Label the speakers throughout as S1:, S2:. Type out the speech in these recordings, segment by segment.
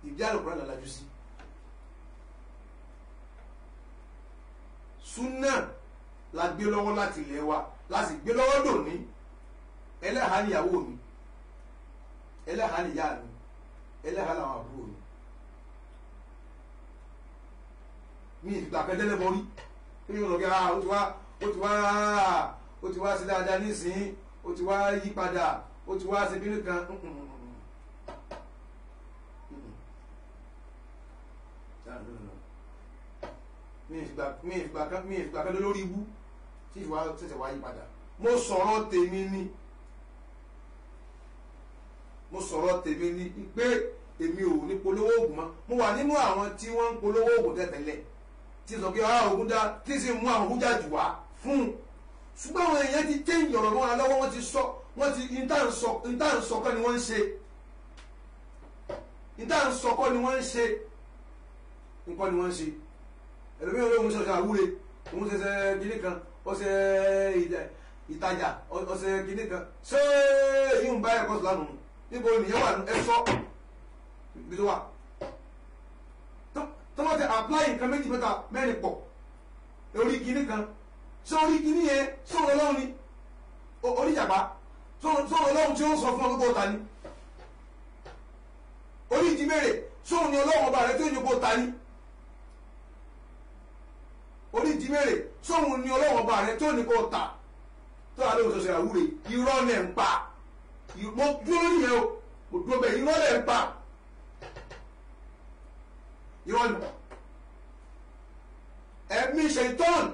S1: Ìdí àlùkùránì la lajú sí. Súnà la gbé lọ́wọ́ láti ilẹ̀ wa, la sì gbé lọ́wọ́ dòní. Ẹlẹ́hàá níyàwó mi, ẹlẹ́hàá níyà mi, ẹlẹ́hàá làwọn àbúrò mi. Mi ìgbà kan tẹ́lẹ̀ mọ́ rí kí ni mo lọ kí ó ti wá sí dáadáa nísìnyí, ó ti wá yí padà, ó ti wá ṣe bínú kan. Mi ìfìgbà kan lórí ibú tí ìfìwà ṣẹ̀ṣẹ̀ wá yí padà. Mo sọ̀rọ̀ tèmi ni, mo sọ̀rọ̀ tèmi ni pé èmi ò ní polówó oògùn mọ́. Mo wà nínú àwọn tí wọ́n ń polówó oògùn tẹ́tẹ̀lẹ̀, tí sọ pé oògùn dá, tí sì mú àwọn oògùn jáde wá fún un. Ṣùgbọ́n àwọn èèyàn ti change ọ̀rọ̀ mọ́ra lọ́wọ́, wọ́n ti sọ, wọ́n ti ìta ń sọ kọ́ ni wọ́n ń ṣe, ìta ń sọ kọ́ ni wọ́n ń ṣe, nǹkan ni wọ́n ń ṣe. Ẹlòmíràn lóhun ṣọṣọ àwúre, òun ṣẹṣẹ kinní kan, ọṣẹ ìtajà, ọṣẹ kinní kan. Ṣé èyí ń bá ẹ̀kọ́ sọ̀lánù? Níbo nìyẹn wà? Ẹ sọ ibi tó wà. Tó wọ́n ti apply nǹkan méjì mẹ́ta mẹ́rin pọ̀ orí kinní kan. Ṣé orí kinní yẹn sọ̀rọ̀ Ọlọ́run ni? Orí ìjàpá sọ̀rọ̀ Ọlọ́run tí ó ń sọ fún ọ gbogbo ta ni? Orí ìjímèrè sọ̀rọ̀ ni Ọlọ́run ọba rẹ tí ó ní gbogbo ta ni? Orí ìjímèrè sọ̀rọ̀ ni Ọlọ́run ọba rẹ tí ó ní kó ta? Tó wà lóhùn ṣọṣọ àwúre, irọ́ lẹ̀ ń pa. Mo dúró lórí yẹn o, mo dúró bẹ́ẹ̀, irọ́ lẹ̀ ń pa. Irọ́ ni ẹ̀mí ṣèitán,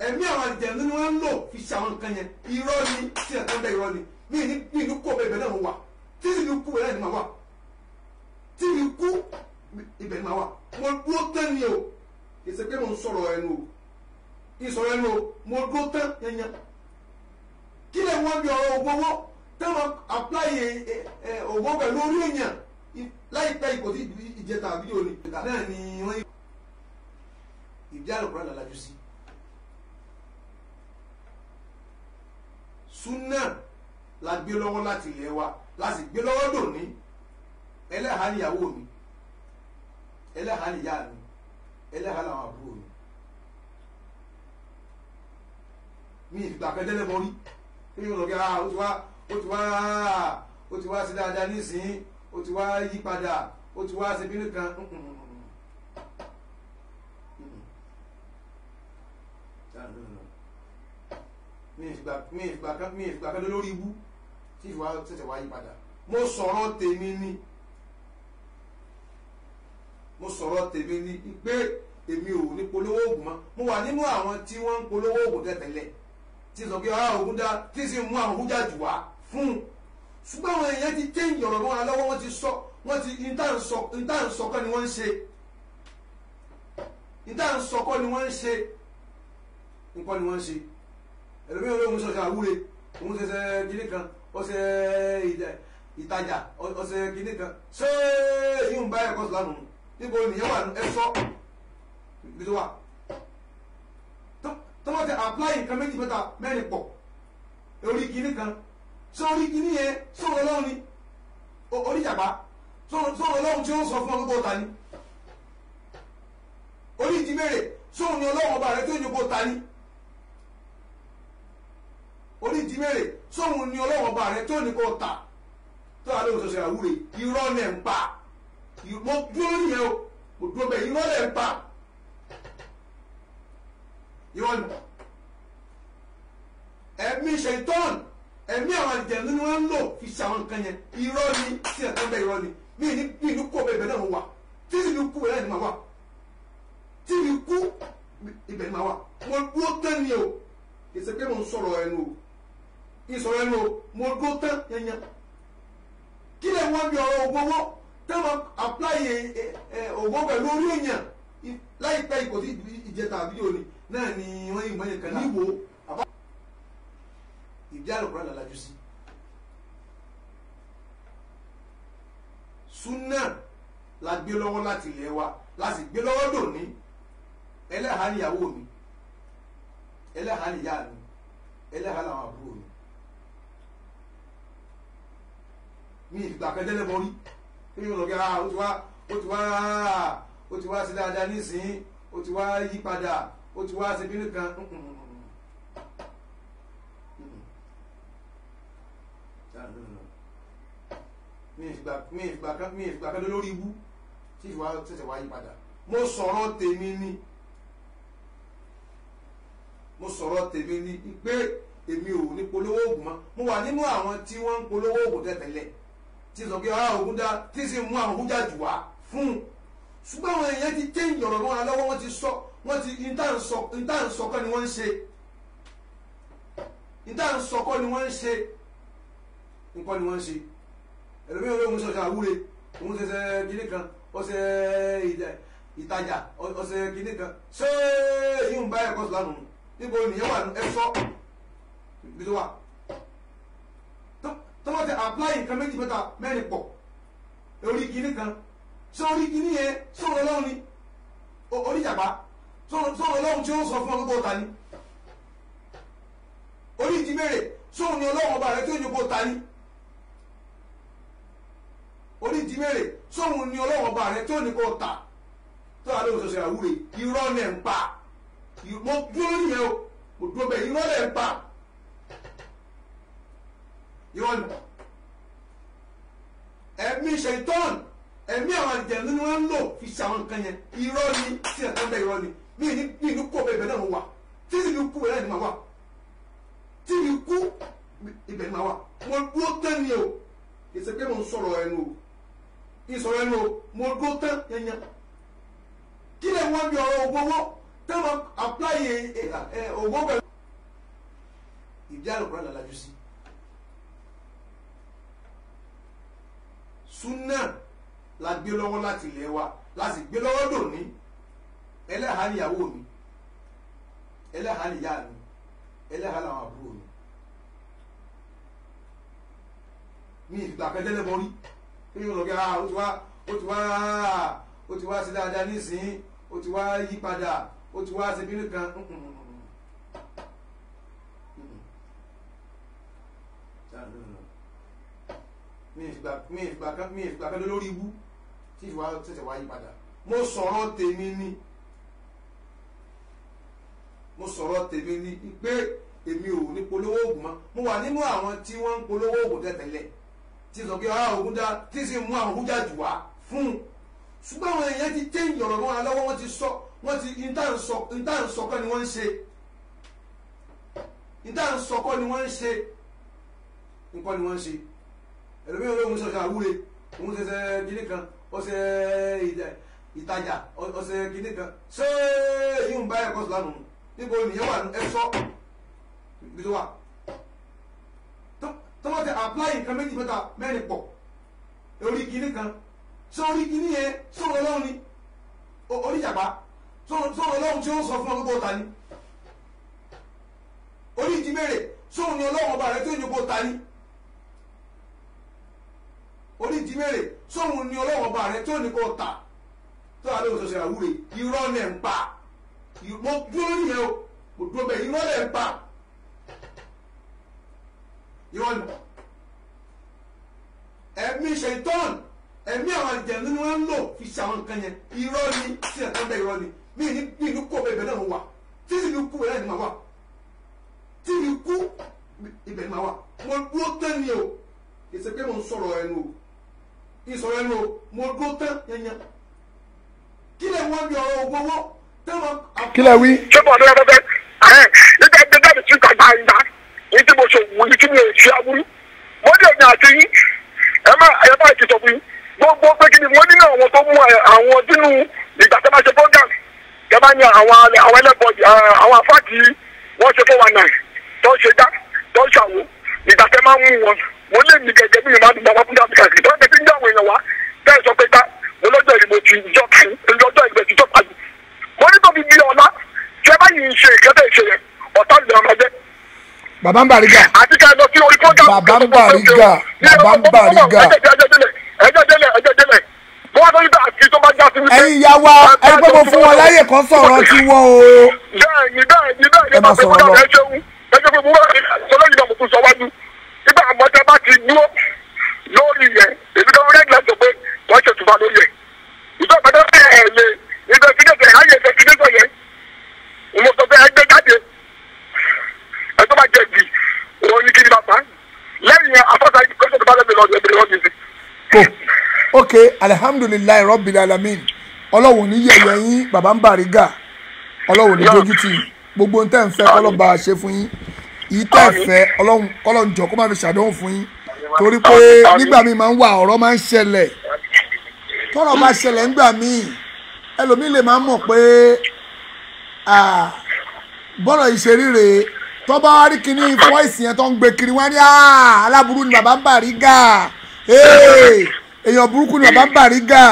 S1: ẹ̀mí àwọn àjẹ̀nú ni wọ́n ń lò fi ṣe àwọn nǹkan yẹn. Irọ́ ni tí ẹ̀ka ń bẹ, irọ́ ni. Mi ní kú ọbẹ̀ ibẹ̀ náà mo wà, tí mi kú ibẹ̀ náà ni màá wà, tí mi kú ibẹ̀ ni màá wà. Mo dúró tán ni o, kì í ṣe pé mo ń sọ̀rọ̀ ẹnu o, ìsọ̀rọ̀ ẹnu o, mo dúró tán yanyan. Kí lè wọ́n bí ọ̀rọ̀ ògùn owó tí wọ́n apply ògùn pẹ̀lú orí èèyàn láìpẹ́ ìkò tí ìjẹta fídíò ni náà ni wọ́n ìdí àlùkùránì la lajú sí. Súnà la gbé lọ́wọ́ láti ilẹ̀ wa, la sì gbé lọ́wọ́ dòní. Ẹlẹ́hàá níyàwó mi, ẹlẹ́hàá níyà mi, ẹlẹ́hàá làwọn àbúrò mi. Mi ìfìgbà kan tẹ́lẹ̀ mọ́ rí kí ni mo lọ kí ó ti wá sí dáadáa nísìnyí, ó ti wá yí padà, ó ti wá ṣe bínú kan. Mi ìfìgbà kan lórí ibú tí ìfìwà ṣẹ̀ṣẹ̀ wá yí padà. Mo sọ̀rọ̀ tèmi ni, mo sọ̀rọ̀ tèmi ni pé èmi ò ní polówó oògùn mọ́. Mo wà nínú àwọn tí wọ́n ń polówó oògùn tẹ́tẹ̀lẹ̀, tí sọ pé oògùn dá, tí sì mú àwọn oògùn jáde wá fún un. Ṣùgbọ́n àwọn èèyàn ti change ọ̀rọ̀ mọ́ra lọ́wọ́, wọ́n ti sọ, wọ́n ti ìta ń sọ kọ́ ni wọ́n ń ṣe, ìta ń sọ kọ́ ni wọ́n ń ṣe, nǹkan ni wọ́n ń ṣe. Ẹlòmíràn lóhun ṣọṣọ àwúre, òun ṣẹṣẹ kinní kan, ọṣẹ ìtajà, ọṣẹ kinní kan. Ṣé èyí ń bá ẹ̀kọ́ sọ̀lánù? Níbo nìyẹn wà? Ẹ sọ ibi tó wà. Tó wọ́n ti apply nǹkan méjì mẹ́ta mẹ́rin pọ̀ orí kinní kan. Ṣé orí kinní yẹn sọ̀rọ̀ Ọlọ́run ni? Orí ìjàpá sọ̀rọ̀ Ọlọ́run tí ó ń sọ fún ọ gbogbo ta ni? Orí ìjímèrè sọ̀rọ̀ ni Ọlọ́run ọba rẹ tí ó ní gbogbo ta ni? Orí ìjímèrè sọ̀rọ̀ ni Ọlọ́run ọba rẹ tí ó ní kó ta? Tó wà lóhùn ṣọṣọ àwúre, irọ́ lẹ̀ ń pa. Mo dúró lórí yẹn o, mo dúró bẹ́ẹ̀, irọ́ lẹ̀ ń pa. Irọ́ ni ẹ̀mí ṣèitán, ẹ̀mí àwọn àjẹ̀nú ni wọ́n ń lò fi ṣe àwọn nǹkan yẹn. Irọ́ ni tí ẹ̀ka ń bẹ, irọ́ ni. Mi ní kú ọbẹ̀ ibẹ̀ náà mo wà, tí mi kú ibẹ̀ náà ni màá wà, tí mi kú ibẹ̀ ni màá wà. Mo dúró tán ni o, kì í ṣe pé mo ń sọ̀rọ̀ ẹnu o, ìsọ̀rọ̀ ẹnu o, mo dúró tán yanyan. Kí lè wọ́n bí ọ̀rọ̀ ògùn owó tí wọ́n apply ògùn pẹ̀lú orí èèyàn láìpẹ́ ìkò tí ìjẹta fídíò ni náà ni wọ́n yìí mọ̀ yẹn kan níwò. Ìdí àlùkùránì la lajú sí. Súnà la gbé lọ́wọ́ láti ilẹ̀ wa, la sì gbé lọ́wọ́ dòní. Ẹlẹ́hàá níyàwó mi, ẹlẹ́hàá níyà mi, ẹlẹ́hàá làwọn àbúrò mi. Mi ìfìgbà kan tẹ́lẹ̀ mọ́ rí kí ni mo lọ kí ó ti wá sí dáadáa nísìnyí, ó ti wá yí padà, ó ti wá ṣe bínú kan. Mi ìfìgbà kan lórí ibú tí ìfìwà ṣẹ̀ṣẹ̀ wá yí padà. Mo sọ̀rọ̀ tèmi ni, mo sọ̀rọ̀ tèmi ni pé èmi ò ní polówó oògùn mọ́. Mo wà nínú àwọn tí wọ́n ń polówó oògùn tẹ́tẹ̀lẹ̀, tí sọ pé ah oògùn dá, tí sì mú àwọn oògùn jà jù wá fún un. Ṣùgbọ́n àwọn èèyàn ti change ọ̀rọ̀ mọ́ra lọ́wọ́, wọ́n ti sọ, wọ́n ti ìta ń sọ kọ́ ni wọ́n ń ṣe, ìta ń sọ kọ́ ni wọ́n ń ṣe, nǹkan ni wọ́n ń ṣe. Ẹlòmíràn lóhun ṣọṣọ àwúre, òun ṣẹṣẹ kinní kan, ọṣẹ ìtajà, ọṣẹ kinní kan. Ṣé èyí ń bá ẹ̀kọ́ sùlánù níbo nìyẹn wà? Ẹ sọ ibi tó wà. Tó wọ́n ti apply nǹkan méjì mẹ́ta mẹ́rin pọ̀ orí kinní kan. Ṣé orí kinní yẹn sọ̀rọ̀ Ọlọ́run ni? Orí ìjàpá sọ̀rọ̀ Ọlọ́run tí ó sọ fún ọ pé kó ta ni? Orí ìjímèrè sọ̀rọ̀ ni Ọlọ́run ọba rẹ tí ó ní kó ta ni? Orí ìjímèrè sọ̀rọ̀ ni Ọlọ́run ọba rẹ tí ó ní kó ta? Tó wà lóhùn ṣọṣọ àwúre, irọ́ lẹ̀ ń pa. Mo dúró lórí yẹn o, mo dúró bẹ́ẹ̀, irọ́ lẹ̀ ń pa. Irọ́ ni ẹ̀mí ṣèitán, ẹ̀mí àwọn àjẹ̀nú ni wọ́n ń lò fi ṣe àwọn nǹkan yẹn. Irọ́ ni tí ẹ̀ka bẹ́ẹ̀, irọ́ ni. Mi ní kó bẹ́ẹ̀, ibẹ̀ náà mo wà. Tí mi kú ibẹ̀ náà ni màá wà. Tí mi kú ibẹ̀ ni màá wà. Mo dúró tán ni o, kì í ṣe pé mo ń sọ̀rọ̀ ẹnu o, kì í sọ̀rọ̀ ẹnu o, mo dúró tán yanyan. Kí lè wọ́n bí ọ̀rọ̀ ògùn owó tẹ́ wọ́n apply ògùn pẹ̀lú. Ìdí àlùkò náà lajú sí. Súnà la gbé lọ́wọ́ láti ilẹ̀ wa, la sì gbé lọ́wọ́ dòní. Ẹlẹ́hàá níyàwó mi, ẹlẹ́hàá níyà mi, ẹlẹ́hàá làwọn àbúrò mi. Mi ìfìgbà kan tẹ́lẹ̀ mọ́ rí kí ló lọ kí ah ó ti wá sí dáadáa nísìnyí, ó ti wá yí padà, ó ti wá ṣe bínú kan. Mi ìfìgbà kan lórí ibú tí ìfìwà ṣẹ̀ṣẹ̀ wá yí padà. Mo sọ̀rọ̀ tèmi ni, mo sọ̀rọ̀ tèmi ni pé èmi ò ní polówó oògùn mọ́. Mo wà nínú àwọn tí wọ́n ń polówó oògùn tẹ́tẹ̀lẹ̀, tí sọ pé ah oògùn dá, tí sì mú àwọn oògùn jà jù wá fún un. Ṣùgbọ́n àwọn èèyàn ti change ọ̀rọ̀ mọ́ra lọ́wọ́, wọ́n ti sọ, wọ́n ti ìta ń sọ kọ́ ni wọ́n ń ṣe, ìta ń sọ kọ́ ni wọ́n ń ṣe, nǹkan ni wọ́n ń ṣe. Ẹlòmíràn lóhun ṣọṣọ àwúre, òun ṣẹṣẹ kinní kan, ọṣẹ ìtajà, ọṣẹ kinní kan. Ṣé èyí ń bá ẹ̀kọ́ sùlánù níbo nìyẹn wà? Ẹ sọ ibi tó wà. Tó wọ́n ti apply nǹkan méjì mẹ́ta mẹ́rin pọ̀ orí kinní kan. Ṣé orí kinní yẹn sọ̀rọ̀ Ọlọ́run ni? Orí ìjàpá sọ̀rọ̀ Ọlọ́run tí ó sọ fún ọ pé kó ta ni? Orí ìjímèrè sọ̀rọ̀ ni Ọlọ́run ọba rẹ tí ó ní kó ta ni? Orí ìjímèrè sọ̀rọ̀ ni Ọlọ́run ọba rẹ tí ó ní kó ta? Tó wà lóhùn ṣọṣọ àwúre, irọ́ lẹ̀ ń pa. Mo dúró lórí yẹn o, mo dúró bẹ́ẹ̀, irọ́ lẹ̀ ń pa. Irọ́ ni ẹ̀mí ṣèitán, ẹ̀mí àwọn àjẹ̀nú ni wọ́n ń lò fi ṣe àwọn nǹkan yẹn. Irọ́ ni tí ẹ̀ka bẹ́ẹ̀, irọ́ ni. Mi ní kó bẹ́ẹ̀, ibẹ̀ náà mo wà. Tí mi kú ibẹ̀ náà ni màá wà. Tí mi kú ibẹ̀ ni màá wà. Mo dúró tán ni o, kì í ṣe pé mo ń sọ̀rọ̀ ẹnu o, kì í sọ̀rọ̀ ẹnu o, mo dúró tán yanyan. Kí lè wọ́n bí ọ̀rọ̀ ògùn owó tẹ́ wọ́n.
S2: Kí lè wí.
S3: Ṣé bọ̀ ọ̀dọ́ bẹ́ẹ̀ ẹ̀ nígbà gbé jáde sí ìta gbangba ní tí mo ṣe òwò ní tí mi ò ṣe aburú. Mo dé èmi àti yín, ẹ má ti sọ fún yín. Gbogbo pé kí ni wọ́n nínú àwọn tó mú àwọn sínú ìgbà tó bá ṣe program tẹ́ bá ní àwọn ẹlẹ́bọ̀ àwọn afáàkì wọ́n ṣe 419 tó ṣe dá tó ṣàwó ìgbà tẹ́ máa ń mú wọn. Mo lè ní gẹ́gẹ́ bí mi máa ń gbà wá fún dábìkà kì í tó ń tẹ́tí ń dá àwọn èèyàn wá tẹ́ ẹ sọ pé ká mo lọ́jọ́ ìdìbò ti jọ́ lọ́jọ́ ìdìbò ti jọ́ pàdé. Mo ní tóbi bí ọ̀la tí ẹ bá yìí ń ṣe ìkẹ́tẹ̀ ìṣe yẹn ọ̀tá ìlú ọmọ jẹ́.
S2: Bàbá ń Bariga.
S3: Àti ká lọ sí orí program.
S2: Bàbá ń Bariga. Bàbá ń Bariga.
S3: Ẹjọ́ délẹ̀. Mo wá sọ wípé àti tó bá já sí wípé.
S2: Ẹ̀yin ìyá wa, ẹ pé mo fún wọn láyè kan sọ̀rọ̀ tí wọ́n o.
S3: Bẹ́ẹ̀ni
S2: Ẹ máa sọ̀rọ̀ lọ.
S3: Ẹ ṣeun. Ẹ ṣe pé mo wá sọlọ́yìn náà mo tún sọ wájú. Nígbà àmọ́ tẹ bá ti dúró lórí yẹn, èmi kan rẹ́ gíláàsì sọ pé wọ́n ṣe tùbà lórí ẹ̀.
S2: Ok, alihamdulilayi rabbil alamin. Ọlọ́run ní yẹ̀yẹ́ yín bàbá ń Bariga. Ọlọ́run ní dójú tì yín. Gbogbo ń tẹ́ ń fẹ́ kọ́lọ́ bá a ṣe fún yín. Èyí tẹ́ ẹ fẹ́ Ọlọ́run kọ́lọ́ ń jọ kó má fi ṣàdánwò fún yín. Torí pé nígbà míì máa ń wà ọ̀rọ̀ máa ń ṣẹlẹ̀. Tọ́rọ̀ bá ṣẹlẹ̀ ńgbà míì, ẹlòmíì lè máa mọ̀ pé bọ́rọ̀ ìṣeríre tó bá wá rí kíní fọ́ìsì yẹn tó ń gbé kiri wá ní aláburú ni bàbá ń Bariga, èèyàn burúkú ni bàbá ń Bariga.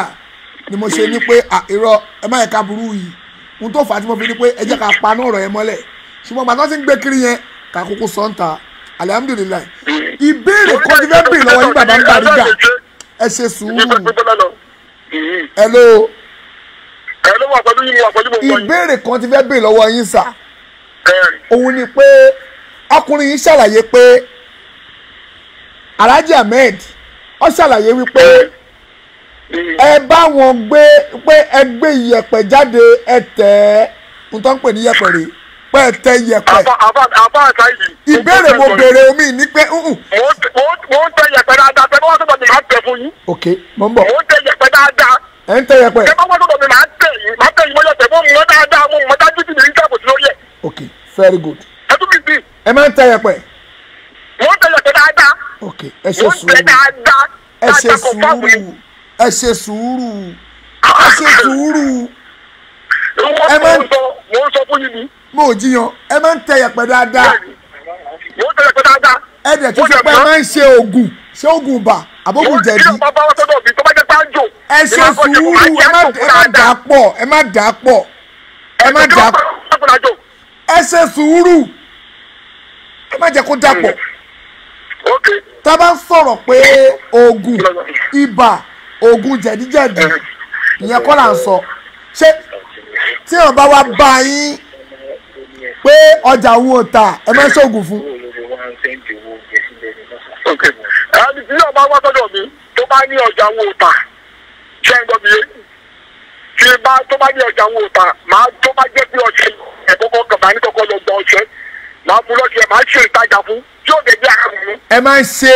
S2: Ni mo ṣe ní pé irọ́ ẹ má yẹ ká burú yìí. Ohun tó fà á tí mo fi ní pé ẹ jẹ́ ká paná ọ̀rọ̀ yẹn mọ́lẹ̀, ṣùgbọ́n bàtà tí ń gbé kiri yẹn ká kúkú sọ́ńtà. Alihamudulilayi. Ìbéèrè kan ti fẹ́ bèèrè lọ́wọ́ yín bàbá ń Bariga, ẹ ṣe sùúrù. Hello. Ìbéèrè kan ti fẹ́ bèèrè lọ́wọ́ yín sà, òun ni pé ọkùnrin yìí ṣàlàyé pé Alhaji Ahmed ó ṣàlàyé wípé ẹ bá wọn gbé pé ẹ gbé iyẹ̀pẹ̀ jáde ẹ tẹ̀ ẹ́ n tó ń pè ní iyẹ̀pẹ̀ rèé pé ẹ tẹ iyẹ̀pẹ̀. Ìbéèrè mo béèrè omi ní pé.
S3: Mo ń tẹ iyẹ̀pẹ̀ dáadáa, tẹ bá wá sọ́dọ̀ mi máa ń tẹ̀ fún yín.
S2: Ok, mo ń bọ̀.
S3: Mo ń tẹ iyẹ̀pẹ̀ dáadáa.
S2: Ẹ ń tẹ iyẹ̀pẹ̀.
S3: Tẹ bá wá sọ́dọ̀ mi máa ń tẹ̀ yín, máa tẹ̀ yín mọ́yọ̀ tẹ̀, mo mọ̀ dáadáa, mo mọ̀ dájú tí mi ń jábọ̀ sí lórí ẹ̀.
S2: Ok, very good.
S3: Ẹ tún mi bí.
S2: Ẹ máa ń tẹ iyẹ̀pẹ̀.
S3: Mo ń tẹ iyẹ̀pẹ̀ dáadáa.
S2: Ok, ẹ ṣe sùúrù.
S3: Mo ń tẹ dáadáa.
S2: Ẹ ṣe sùúrù. Ẹ ṣe sùúrù. Ẹ ṣe sùúrù.
S3: Ẹ máa ń sọ fún yín ni.
S2: Mo ò jiyàn, ẹ máa ń tẹ iyẹ̀pẹ̀ dáadáa.
S3: Mo ń tẹ iyẹ̀pẹ̀ dáadáa.
S2: Ẹ dẹ̀ tún sọ pé ẹ máa ń ṣe oògùn, ṣé oògùn ibà àbógùn jẹ̀dí. Ẹ ṣe sùúrù, ẹ má dà á pọ̀, ẹ má dà á pọ̀, ẹ má dà á pọ̀. Ẹ ṣe sùúrù, ẹ má jẹ́ kó dàpọ̀. Tá a bá ń sọ̀rọ̀ pé oògùn ibà, oògùn jẹ̀díjẹ̀dí, ìyẹn kọ́ là ń sọ. Ṣé tí èèyàn bá wá bá yín pé ọjà òun ò tà, ẹ má ṣoògùn fún.
S3: Ẹni tí yóò bá wá sọ́dọ̀ mi tó bá ní ọjà òun ò tà, ṣé ń gbọ́ mi yé? Tí bá tó bá ní ọjà òun ò tà, màá tó bá jẹ́ pé ọṣẹ ẹ̀kọ́kọ́ kan màá ní kọ́kọ́ lọ gba ọṣẹ, màá fún lọ́ṣẹ, màá ṣe ìtajà fún tí ó dẹ̀ jẹ́ ara mi.
S2: Ẹ máa ń ṣe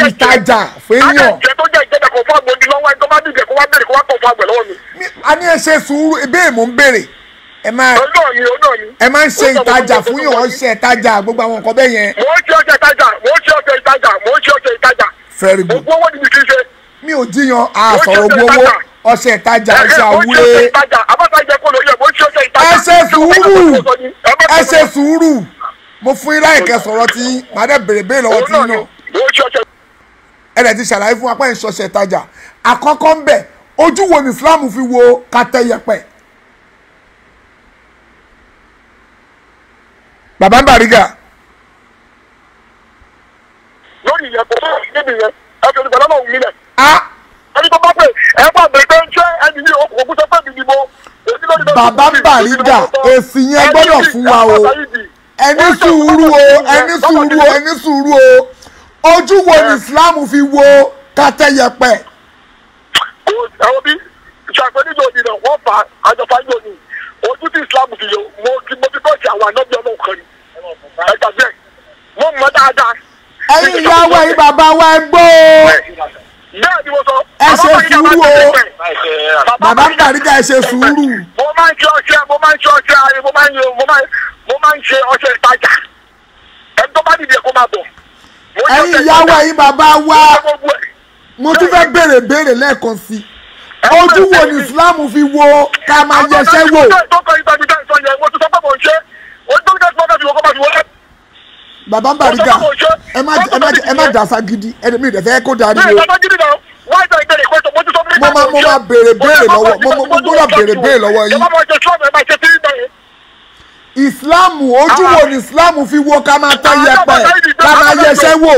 S2: ìtajà fún èèyàn.
S3: Jẹ́ tó jẹ́ ìjẹ́jà kò fún àgbò ní lọ́wọ́ ẹni tó bá dìde kó wá béèrè kó wá kọ̀ fún àgbẹ̀ lọ́wọ́ mi.
S2: A ní ẹ ṣe sùúrù, ìbéèrè mò ń béèrè. Ẹ máa ń ṣe ìtajà fún yàn, ọṣẹ ìtajà gbogbo àwọn nǹkan bẹ́ẹ̀ yẹn.
S3: Mo ń ṣe ọṣẹ ìtajà, mo ń ṣe ọṣẹ ìtajà, mo ń ṣe ọṣẹ ìtajà.
S2: Very good.
S3: Ògùn owó ni mi kì í ṣe.
S2: Mi ò jiyàn, a sọ̀rọ̀ ògùn owó, ọṣẹ ìtajà, ọṣẹ àwúrẹ́. Ẹ ṣe sùúrù, ẹ ṣe sùúrù. Mo fún yín láìkẹ́ sọ̀rọ̀ tí màá dẹ̀ béèrè béèrè lọ́wọ́ tí yín náà. Ẹ dẹ̀ ti ṣàlàyé fún wa pé ń ṣọṣẹ ìtajà. Àkọ́kọ́ ń bẹ̀, ojú wo ni Islam fi wo kàtẹ́yẹpẹ̀? Bàbá ń Bariga.
S3: Lórí ìyẹn kò sọ̀rọ̀ níbi yẹn, ẹ fi olùgbàlà náà wí lẹ̀. Ẹni tó bá pè ẹ bá bèrè pé ṣé ẹni yìí òkú sọ pé mi ni mo.
S2: Bàbá ń Bariga, èsì yẹn gbọ́dọ̀ fún wa o. Ẹ ní sùúrù o, ẹ ní sùúrù o, ẹ ní sùúrù o. Ojú wo ni Islam fi wo kàtẹ́yẹpẹ̀?
S3: Ẹ̀rọ bí ṣàpèjúwe òní náà wọ́n fà àjọpá yóò ní ojú tí Islam fi yọ mo ti kọ́ sí àwọn ànábì ọlọ́run kan ni ẹ gbàgbé mo mọ̀ dáadáa.
S2: Ẹ̀yin ìyá wa, ẹ̀yin bàbá wa, ẹ gbọ́ o.
S3: Bẹ́ẹ̀ ni mo sọ.
S2: Ẹ ṣe sùúrù o. Bàbá ń Bariga, ẹ ṣe sùúrù.
S3: Mo máa ń ṣe ọṣẹ, mo máa ń ṣe ọṣẹ, mo máa ń ṣe ọṣẹ ìtajà. Ẹni tó bá dìde kó máa bọ̀.
S2: Ẹ̀yin ìyá wa, ẹ̀yin bàbá wa, mo tún fẹ́ béèrè béèrè lẹ́ẹ̀kan sí i. Ojú wo ni Islam fi wo ká máa yẹsẹ́ wò? Bàbá ń Bariga, ẹ má dàsá gidi, ẹni mi ìdẹ̀fẹ́ kó darí o. Mo máa béèrè béèrè lọ́wọ́, mo gbọ́dọ̀ béèrè béèrè lọ́wọ́ yín. Islam, ojú wo ni Islam fi wo ká máa tẹ yẹpẹ̀, ká máa yẹsẹ́ wò?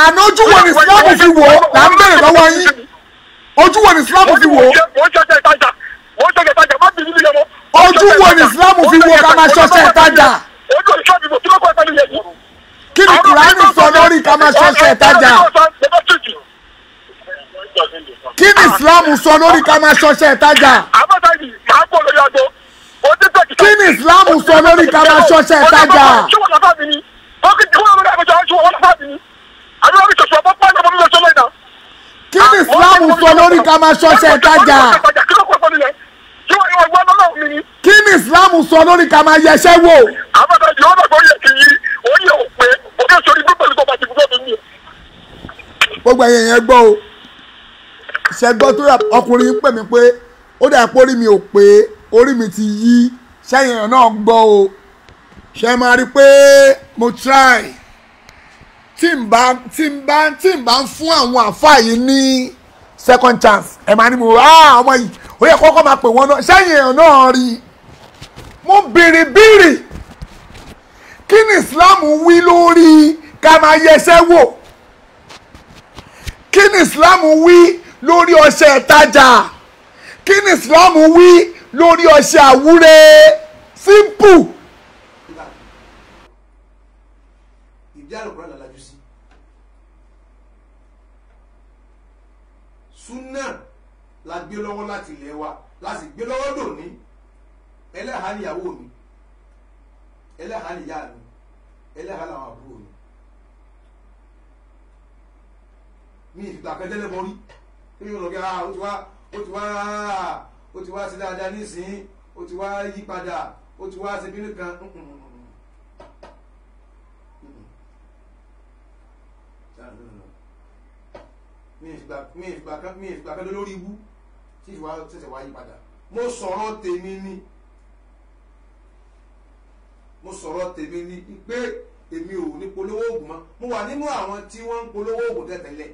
S2: Àná ojú wo ni Islam fi wò là ń béèrè lọ́wọ́ yín? Ojú wo ni Islam fi wò? Ojú wo ni Islam fi wò ká máa ṣọṣẹ ìtajà? Kí ni Kùránì sọ lórí ká máa ṣọṣẹ ìtajà? Kí ni Islam sọ lórí ká máa ṣọṣẹ ìtajà? Kí ni Islam sọ lórí ká máa ṣọṣẹ ìtajà? Kí ni Islam sọ lórí ká máa ṣọṣẹ ìtajà? Kí ni Islam sọ lórí ká máa yẹṣẹ́ wò? Gbogbo ẹ̀yin yẹn gbọ́ o, ṣe gbọ́ tó ọkùnrin ń pè mí pé ó dà pé orí mi ò pé, orí mi ti yí. Ṣẹ́yìn náà gbọ́ o, ṣe máa rí pé mo try tí n bá ń fún àwọn àfáà yìí ní second chance. Ẹ máa ní mo ọmọ yìí ó yẹ kọ́kọ́ máa pè wọ́n náà. Ṣẹ́yìn náà rí mo béèrè béèrè kí ni Islam wí lórí ká máa yẹsẹ́ wò? Kí ni Islam wí lórí ọṣẹ ìtajà? Kí ni Islam wí lórí ọṣẹ àwúre? Simple.
S1: Ìdí àlùkò náà lajú sí súnà la gbé lọ́wọ́ láti ilẹ̀ wa, la sì gbé lọ́wọ́ dòní. Ẹlẹ́hàá níyàwó mi, ẹlẹ́hàá níyà mi, ẹlẹ́hàá làwọn àbúrò mi. Mi ìfìgbà kan tẹ́lẹ̀ mọ́ rí kí ló lọ kí ó ti wá sí dáadáa nísìnyí, ó ti wá yí padà, ó ti wá ṣe bínú kan. Mi ìfìgbà kan lórí ibú tí ìwà ṣẹ̀ṣẹ̀ wá yí padà. Mo sọ̀rọ̀ tèmi ni, mo sọ̀rọ̀ tèmi ni pé èmi ò ní polówó oògùn mọ́. Mo wà nínú àwọn tí wọ́n ń polówó oògùn tẹ́tẹ̀lẹ̀,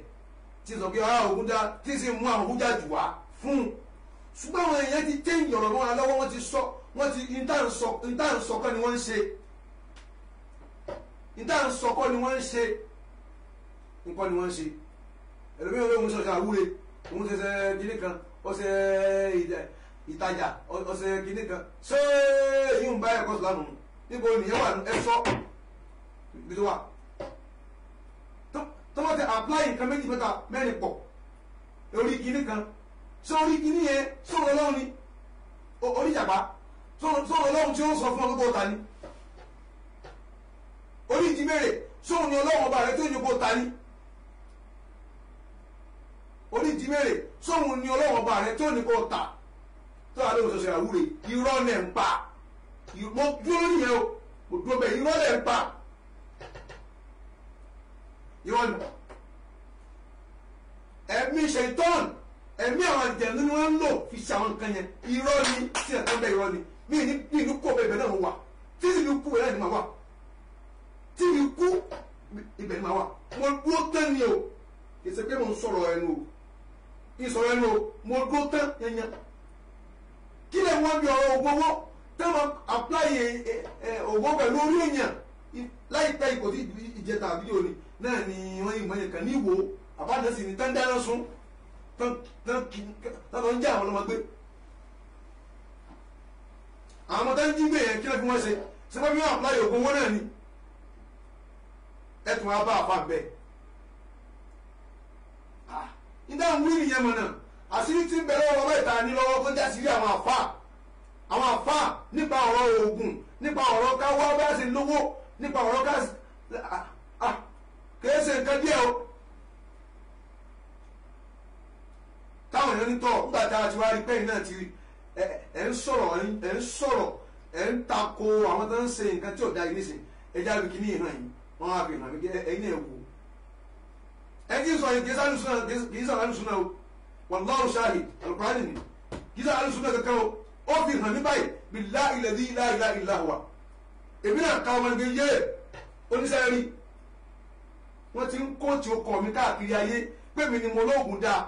S1: tí sọ pé oògùn dá, tí sì mú àwọn oògùn jà jù wá fún un. Ṣùgbọ́n àwọn èèyàn ti change ọ̀rọ̀ mọ́ wọn lọ́wọ́, wọ́n ti sọ, wọ́n ti ìta ń sọ kọ́ ni wọ́n ń ṣe, ìta ń sọ kọ́ ni wọ́n ń ṣe, nǹkan ni wọ́n ń ṣe. Ẹlòmíràn ló ń sọ̀ṣẹ̀ àwúre, òun ṣẹṣẹ kinní kan, ọṣẹ ìtajà, ọṣẹ kinní kan. Ṣé èyí ń bá ẹ̀kọ́ sọ̀lá nù? Níbo nìyẹn wà? Ẹ sọ ibi tó wà. Tó wọ́n ti apply nǹkan méjì mẹ́ta mẹ́rin pọ̀ orí kinní kan. Ṣé orí kinní yẹn sọ̀rọ̀ Ọlọ́run ni? Orí ìjàpá sọ̀rọ̀ Ọlọ́run tí ó sọ fún ọ kó ta ni? Orí ìjímèrè sọ̀rọ̀ ni Ọlọ́run ọba rẹ tí ó ní kó ta ni? Orí ìjímèrè sọ̀rọ̀ ni Ọlọ́run ọba rẹ tí ó ní kó ta? Tó wà lóhùn ṣọṣẹ àwúre, irọ́ lẹ̀ ń pa. Mo dúró nìyẹn o, mo dúró bẹ́ẹ̀, irọ́ lẹ̀ ń pa. Irọ́ ni ẹ̀mí ṣètọ́n, ẹ̀mí àwọn àjẹ̀nú ni wọ́n ń lò fi ṣe àwọn nǹkan yẹn. Irọ́ ni tí ẹ̀kan bẹ́ẹ̀, irọ́ ni. Mi ní kó bẹ́ẹ̀, ibẹ̀ náà mo wà. Tí mi kú ibẹ̀ náà ni màá wà. Tí mi kú ibẹ̀ ni màá wà. Mo dúró tán ni o, kì í ṣe pé mo ń sọ̀rọ̀ ẹnu o, kì í sọ̀rọ̀ ẹnu o, mo dúró tán yanyan. Kí lè wọ́n bí ọ̀rọ̀ ògùn owó tẹ́ wọ́n apply ògùn pẹ̀lú orí èèyàn láìpẹ́ ìkò tí ìjẹta àbí òní náà ni wọ́n yìí mọ̀ yẹn kàn ní ìwò àbájáde sì ni tán dáná sun, tán ń já àwọn ọlọ́mọ gbé. Àwọn ọmọ tán jí gbé yẹn kí ló fi wọ́n ṣe? Ṣé wọ́n fi wọ́n apply ògùn owó náà ni? Ẹ tún wá bá àfa bẹ́ẹ̀. Nígbà wí nìyẹn mọ̀ náà, àṣírí tí ń bẹ lọ́wọ́ ọlọ́ ìta ní lọ́wọ́ tó já sírí àwọn àfa, àwọn àfa nípa ọ̀rọ̀ oògùn, nípa ọ̀rọ̀ ká wá bá ṣe lówó, nípa ọ̀rọ̀ ká kìí ṣe nǹkan díẹ̀ o. Táwọn èèyàn ní tọ̀ nígbà tá a ti wá rí pẹ́yìn náà ti ẹ̀ ń sọ̀rọ̀, ẹ̀ ń sọ̀rọ̀, ẹ̀ ń tako àwọn tó ń ṣe nǹkan tí ò da yìí nísìn, ẹ já bí kíní ìhàn yìí, wọ́n á fi hàn mí ẹ̀yin náà wò. Ẹ ti sọ yìí kì í sàn alùsùn náà o, wallahu shahid, alukurani ni kì í sàn alùsùn náà kankan o. Ó fi hàn mí báyìí, billahi alladhi la ilaha illa huwa. Èmi náà ka ọmọ ẹgbẹ́ yé oníṣẹ́ rí, wọ́n ti ń kóòtù ọkọ̀ mi káàkiri ayé pé mi ni mo lóògùn dáa,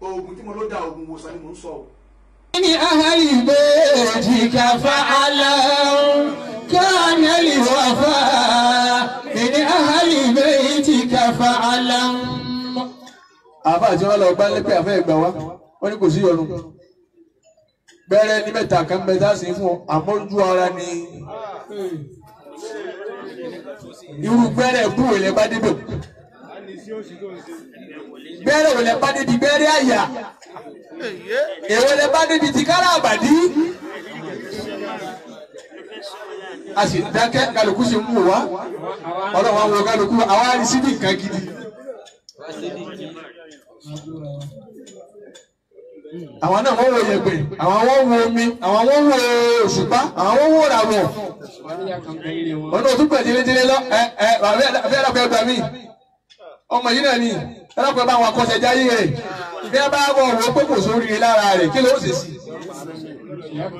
S1: oògùn tí mo ló da oògùn wòsàn ni mò ń sọ o.
S4: ní ahali baytika fa'alam kana al-wafa min ahali baytika fa'alam.
S5: Àbá àti wọn lọ gbá lẹ́pẹ́ àfẹ́ ìgbà wa, wọ́n ní kò sí yọnu. Bẹ́rẹ̀ ní mẹ́ta kan mẹ́ta sí fún ọ, àmójú ara ni. Irú gbẹ́rẹ̀ kú ìlẹ̀ bá débò. Gbẹ́rẹ̀ ò lẹ bá débi gbẹ́rẹ́ àyà. Èwo lẹ bá débi ti kára àbàdí. A sì dákẹ́ kálukú sì ń wò wá. Ọlọ́run àwọn kálukú àwa rí síbi nǹkan gidi. Àwọn náà wọ́n wo yẹ̀pẹ̀, àwọn wọ́n wo omi, àwọn wọ́n wo òṣùpá, àwọn wọ́n wo ràwọ̀. Ọ̀nà òtún pẹ̀ jẹlẹ́jẹlẹ́ lọ, ẹ ẹ bàbá ẹ̀dàpọ̀ ẹgbà mí. Ọmọ yìí náà ni ẹ̀dàpọ̀ bá àwọn akọ́ṣẹ́jáyé rẹ̀. Bí a bá wọ̀ wọ́n pé kò sóríire lára rẹ̀, kí ló ṣe sí?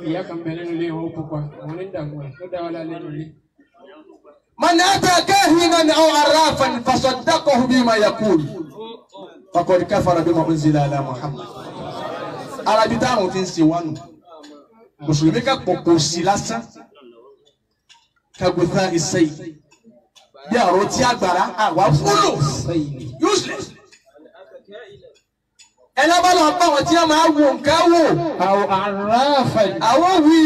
S4: Ìyá kan bẹ nínú ilé wọn pupa, àwọn onídààmú ẹ̀ ló dá wa lálẹ́ nínú ilé.
S5: Man ata kahinan aw arrafan fasaddaqahu bima yaqul faqad kafara bima unzila ala Muhammad. Arabi táwọn ti ń ṣe wánu mùsùlùmí ká pọ̀pọ̀ sí lásán kagotha ìsẹ́yì bí àrò tí àgbàrá àwa fúlò useless. Ẹlẹ́bàá lọ bá wọn tí wọ́n máa wo nǹkan wò.
S4: Àwọn arrafan.
S5: Àwọn wí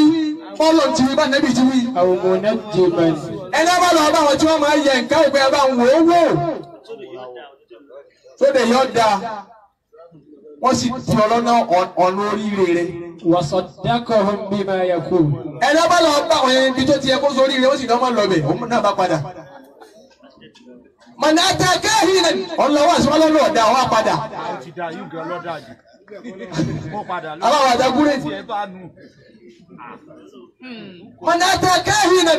S5: bọ́ọ̀lù ti wí bá nẹ́bí ti wí.
S4: Àwọn munajjiman.
S5: Ẹlẹ́bàá lọ bá wọn tí wọ́n máa yẹ nǹkan òpin ẹ̀bá ń wò ó wò. Sóde yọ da wọ́n sì ti ọlọ́nà ọ̀nà oríire rẹ̀.
S4: Wasaddaqahum bima yaqul.
S5: Ẹlẹ́bàá lọ bá wọn ibi tó ti yẹ kó sórí rẹ̀ ó sì lọ́mọ lọ bẹ̀ òun náà bá padà. Mọ̀nà ata kẹ́hìnà ọ̀lọ́wọ́ àti ọlọ́nà ọ̀dà wà padà. Aláwọ̀ àdàgúrẹ́. Mọ̀nà ata kẹ́hìnà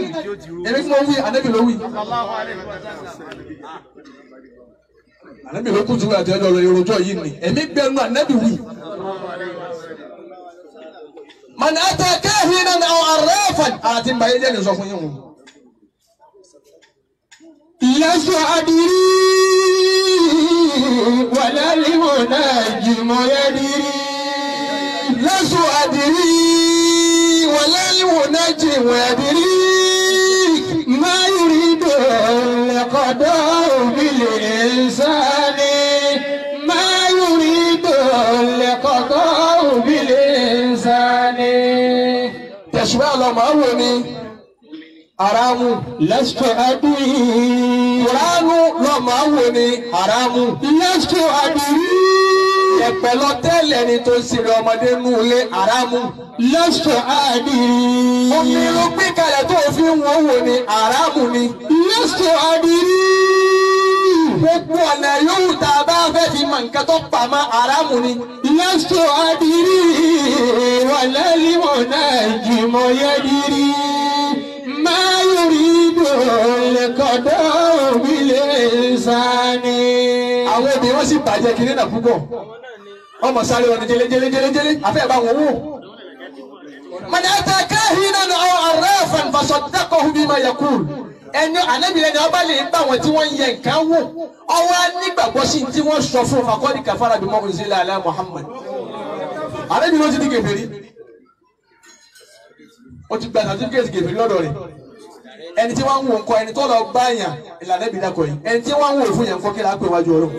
S5: èmi kí mo wí ànábì ló wí. Ànábì ló kú jùlọ àti ọjọ́ lọ irunjọ́ yìí ni èmi gbẹnu ànábì wí. Mọ̀nà ata kẹ́hìnà àwọn arẹ́fà àti mbàyé jẹ́ ní sọ fún yín wọn.
S4: Lastu adri wala al-munajjimu yadri.
S5: Lastu adri wala al-munajjimu yadri.
S4: Ma yuridu al-qada'u bil-insani. Ma yuridu al-qada'u bil-insani.
S5: Tẹ̀sùbá lọ màá wò ni. Haramu.
S4: Lastu adri.
S5: Kuranu lọ máa wò ni haramu.
S4: Lastu adri.
S5: Ẹ̀pẹ̀ lọ tẹ́lẹ̀ ni tó ń sinmi ọmọdé nú ilé haramu.
S4: Lastu adri.
S5: Omi ló gbé kalẹ̀ tó fi ń wọ́n wò ni haramu ni.
S4: Lastu adri.
S5: Gbogbo ọ̀nà yòówù tá a bá fẹ́ fi mọ nǹkan tó pamọ́ haramu ni.
S4: Lastu adri wala al-munajjimu yadri. Ma yuridu al-qada'u bil-insani.
S5: Àwọn obìnrin wọ́n sì bàjẹ́ kiri náà púpọ̀. Ọmọ sáré wọn ni jẹlẹ jẹlẹ jẹlẹ jẹlẹ àfẹ́ bá wọn wò. Man ata kahinan aw arrafan fasaddaqahu bima yaqul. Ẹni ànábìrẹ́ ni ọba lè bá wọn tí wọ́n ń yẹ nǹkan wò. Ọwọ́ nígbàgbọ́ sí tí wọ́n sọ fún faqad kafara bima unzila ala Muhammad. Ànábìrẹ́ ó ti di kèfèrí. Ó ti gba sàtífíkẹ́tì kèfèrí lọ́dọ̀ rẹ̀. Ẹni tí wọ́n ń wò ńkọ́ ẹni tó lọ bá yàn ìlànà ìbí dàkọ̀ yìí ẹni tí wọ́n ń wò fún yàn ńkọ́ kí lápẹ̀ wájú ọlọ́run.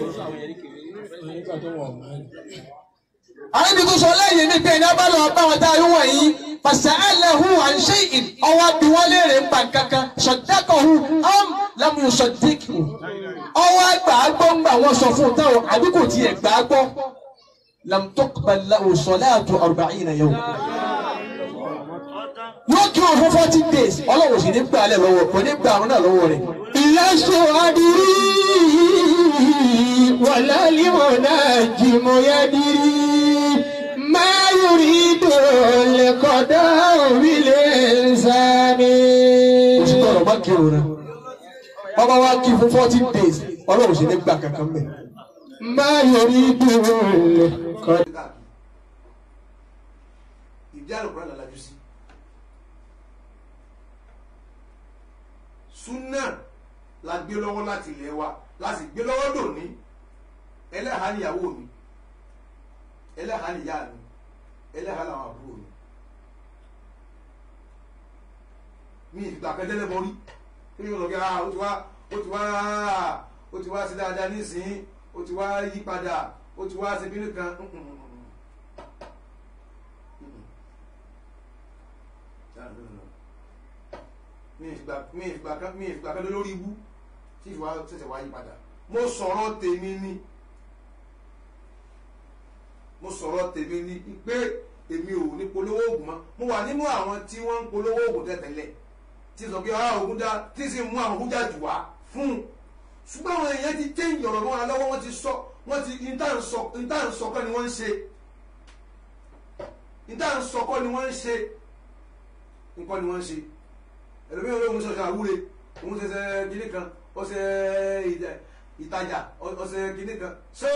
S5: Àrẹ́bí tó sọ lẹ́yìn mi pé ẹni abá lọ bá wọn tá a yún wọ̀nyí fasa'alahu an shay'in ọwọ́ bí wọ́n léèrè ń pa kankan saddaqahu am lam yusaddiqhu ọwọ́ àgbà gbọ́ ń gbà wọ́n sọ fún táwọn àbí kò tiẹ̀ gbà gbọ́ lam tuqbal lahu salatu arba'ina yawm. Yóò kí wọn fún 40 days ọlọ́run sì ní gbà lẹ̀ lọ́wọ́ kò ní gbà àrùn náà lọ́wọ́ rẹ̀.
S4: Lastu adri wala al-munajjimu yadri. Ma yuridu al-qada'u bil-insani.
S5: Oṣù tọrọ bá kírun náà bàbá wa kí fún 40 days ọlọ́run sì ní gbà kankan mẹ́.
S4: Ma yuridu al-qada'u.
S1: Ìdí àlùkùránì làlájú sí. Súnà la gbé lọ́wọ́ láti ilẹ̀ wa la sì gbé lọ́wọ́ lónìí. Ẹlẹ́hàá níyàwó mi, ẹlẹ́hàá níyà mi, ẹlẹ́hàá làwọn àbúrò mi. Mi ìgbà kan tẹ́lẹ̀ mọ́ rí kí ni mo sọ pé ó ti wá sí dáadáa nísìnyí, ó ti wá yí padà, ó ti wá ṣe bínú kan. Mi ìfìgbà kan lórí ibú tí ìfìwà ṣẹ̀ṣẹ̀ wá yí padà. Mo sọ̀rọ̀ tèmi ni, mo sọ̀rọ̀ tèmi ni pé èmi ò ní polówó oògùn mọ́. Mo wà nínú àwọn tí wọ́n ń polówó oògùn tẹ́tẹ̀lẹ̀. tí sọ pé oògùn dá tí sì mú àwọn hújà jù wá fún un. Ṣùgbọ́n àwọn èèyàn ti change ọ̀rọ̀ mọ́ra lọ́wọ́, wọ́n ti sọ, wọ́n ti ìta ń sọ kọ́ ni wọ́n ń ṣe, ìta ń sọ kọ́ ni wọ́n ń ṣe, nǹkan ni wọ́n ń ṣe. Ẹlòmíràn lóhun ṣọṣọ àwúre, òun ṣẹṣẹ kinní kan, ọṣẹ ìtajà, ọṣẹ kinní kan, ṣé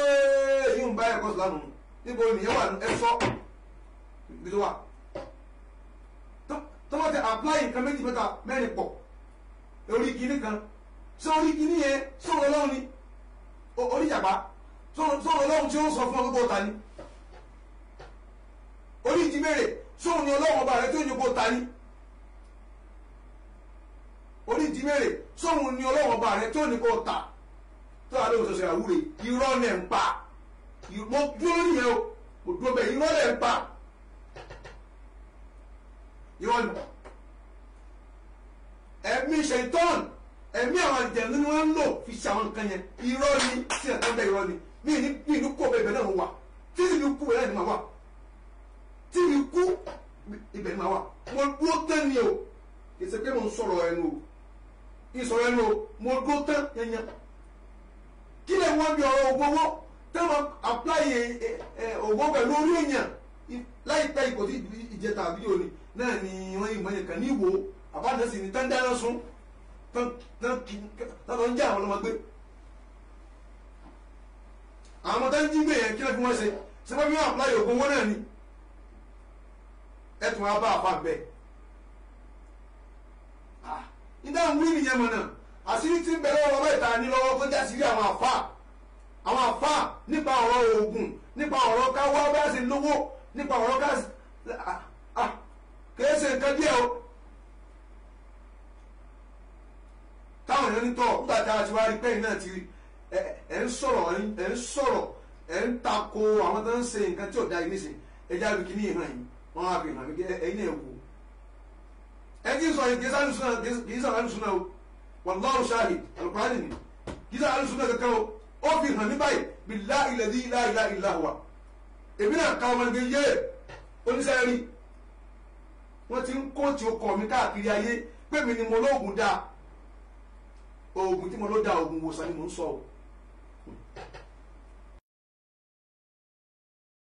S1: èyí ń bá ẹ̀kọ́ sùlámù níbo nìyẹn wà? Ẹ sọ ibi tó wà tó wọ́n ti apply nǹkan méjì mẹ́ta mẹ́rin pọ̀ orí kinní kan. Ṣé orí kinní yẹn sọ̀rọ̀ ọlọ́run ni? Orí ìjàpá sọ̀rọ̀ ọlọ́run tí ó ń sọ fún ọ gbogbo ta ni? Orí ìjímèrè sọ̀rọ̀ ni ọlọ́run ọba rẹ tó ń yọgbó ta ni? Orí ìjímèrè sọ̀rọ̀ ni ọlọ́run ọba rẹ tó ní kó ta tó àlọ́ òṣòṣò àwúre? Irọ́ lẹ̀ ń pa. Mo dúró nìyẹn o, mo dúró bẹ́ẹ̀, irọ́ lẹ̀ ń pa. Irọ́ ni ẹ̀mí ṣètọ́n, ẹ̀mí àwọn àjẹ̀nú ni wọ́n ń lò fi ṣe àwọn nǹkan yẹn. Irọ́ ni tí ẹ̀ka bẹ́ẹ̀, irọ́ ni. Mi ní kú ọbẹ̀ ibẹ̀ náà mo wà, tí mi kú ibẹ̀ náà ni màá wà, tí mi kú ibẹ̀ ni màá wà. Mo dúró tán ni o, kì í ṣe pé mo ń sọ̀rọ̀ ẹnu o, kì í sọ̀rọ̀ ẹnu o, mo dúró tán yanyan. Kí lè wọ́n bí ọ̀rọ̀ ògùn owó tí wọ́n apply ògùn pẹ̀lú orí èèyàn láìpẹ́ ìkò tí ìjẹta àbí òní náà ni wọ́n yìí mọ̀nyẹ̀ kan ní ìwò àbájáde ní tán dáná sun tán lọ ń jẹ́ àwọn ọlọ́mọ gbé. Àwọn ọmọ tán jí gbé yẹn kí ló fi wọ́n ṣe? Ṣé wọ́n fi wọ́n apply ògùn owó náà ni? Ẹ tún wá bá àfa bẹ́ẹ̀. Nígbà wí nìyẹn mọ̀ náà, àṣírí tí ń bẹ lọ́wọ́ bàbá ìta ní lọ́wọ́ tó jẹ́ àṣírí àwọn àfa, àwọn àfa nípa ọ̀rọ̀ oògùn, nípa ọ̀rọ̀ ká wá bá ṣe lówó, nípa ọ̀rọ̀ ká kìí ṣe nǹkan díẹ̀ o. Táwọn èèyàn ní tọ̀ nígbà tí a ti wá rí pẹ́yìn náà ti rí ẹ̀ ń sọ̀rọ̀, ẹ̀ ń sọ̀rọ̀, ẹ̀ ń tako àwọn tó ń ṣe nǹkan tí ò da yìí nísìn, ẹ já lu kíní ìhàn yìí, wọ́n á fi hàn mí ẹ̀yin náà wò. Ẹ kì í sọ yìí kì í sọ àlùsùn náà o, wallahu shahid, alukurani ni kì í sọ àlùsùn náà kankan o, ó fi hàn mí báyìí billahi alladhi la ilaha illa huwa. Èmi náà ka ọmọ ẹgbẹ́ yé oníṣẹ́ rí, wọ́n ti ń kóòtù ọkọ̀ mi káàkiri ayé pé mi ni mo lóògùn dáa, oògùn tí mo ló da oògùn wòsàn ni mò ń sọ o.